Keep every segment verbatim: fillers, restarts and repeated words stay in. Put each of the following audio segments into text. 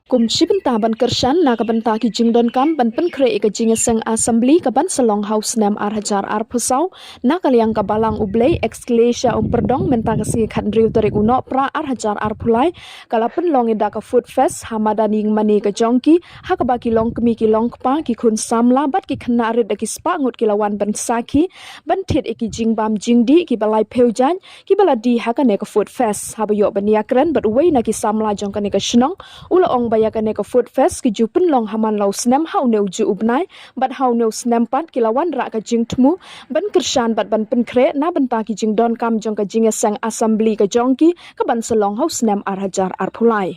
Kum shi bynta ban kyrshan na ka bynta ki jingdonkam ban pynkhreh ïa ka jingïaseng assembly ka ban sa long ha u snem ar hajar arphew saw, na ka liang ka Balang U Blei Ecclesia Umpyrdong mynta ka sngi khathynriew tarik u Nohprah ar hajar arphew lai ka la pynlong ïa da ka Food Fest ha madan ïingmane ka jong ki, ha kaba ki longkmie ki longkpa, ki khun samla bad ki khynnah rit da ki spah ngut ki la wan ban sakhi ban thied ïa ki jingbam jingdih kiba laiphew jaiñ kiba la die ha kane ka Food Fest. Haba ïoh ban ïakren bad uwei na ki samla jong kane ka shnong, u la ong ba ïa kane ka Food Fest ki ju pynlong ha man la u snem ha une u juh u bnai, bad ha une u snem pat ki la wanrah ka jingthmu ban kyrshan bad ban pynkhreh na bynta ki jingdonkam jong ka jingïaseng assembly ka jong ki ka ban sa long ha u snem ar hajar arphew lai.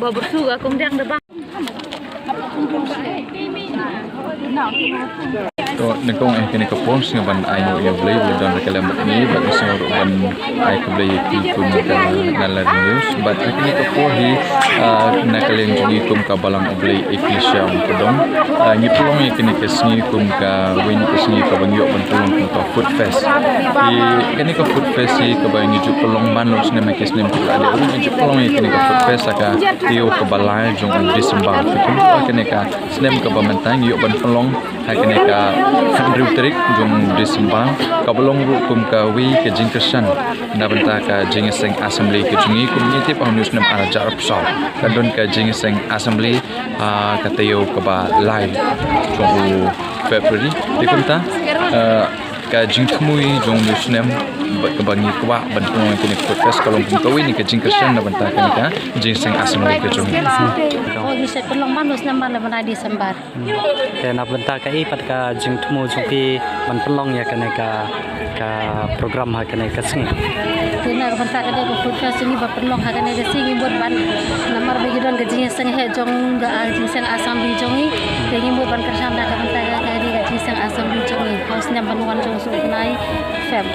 Ba bersuga kum dang da bang. To, nyngkong eh kane ka por, sngewbha ban ai nguh ïa U Blei, ba don ka lem bad ngi, bad sngewbha ruh ban ai khublei ïa phi kum ka Nalari News. Bad ha kane ka por hi, ah, na ka liang jong ngi kum ka Balang U Blei Ecclesia Umpyrdong, ah, ngi pynlong ïa kane ka sngi kum kawei na ki sngi kaba ngi ïoh ban pynlong kum ka Food Fest. Ïa kane ka Food Fest hi kaba ngi ju pynlong man la u snem ha ki snem kiba la dep ruh ngi ju pynlong ïa kane ka Food Fest ha ka taïew kaba lai jong u December. Te kumta ha kane ka snem kaba mynta ngi ïoh ban pynlong ha kane ka khathynriew tarik jong u December, kaba long ruh kum kawei ka jingkyrshan na bynta ka jingïaseng assembly ka jong ngi. Kum ngi tip ha une u snem ar hajar arphew saw ka don ka jingïaseng assembly ha ka taïew kaba lai jong u February. Te kumta, eh, ka jingthmu jong une u snem bad kaba ngi kwah ban pynlong ïa kane ka Food Fest ka long kum kawei na ka jingkyrshan na bynta kane ka jingïaseng assembly ka jong ngi. Oh, ngi sa pynlong man la u snem man la bnai December. Te na bynta kaei pat ka jingthmu jong phi ban pynlong ïa kane ka, ka program ha kane ka sngi? Te na ka bynta kane ka Food Fest ngi ba pynlong ha kane ka sngi ngi mut ban, namar ba ngi don ka jingïaseng heh jong ka, ah, jingïaseng assembly jong ngi. Te ngi mut ban kyrshan na ka bynta ka, ka, ka jingïaseng assembly jong ngi ha u snem ban wan jong u snem bnai Feb.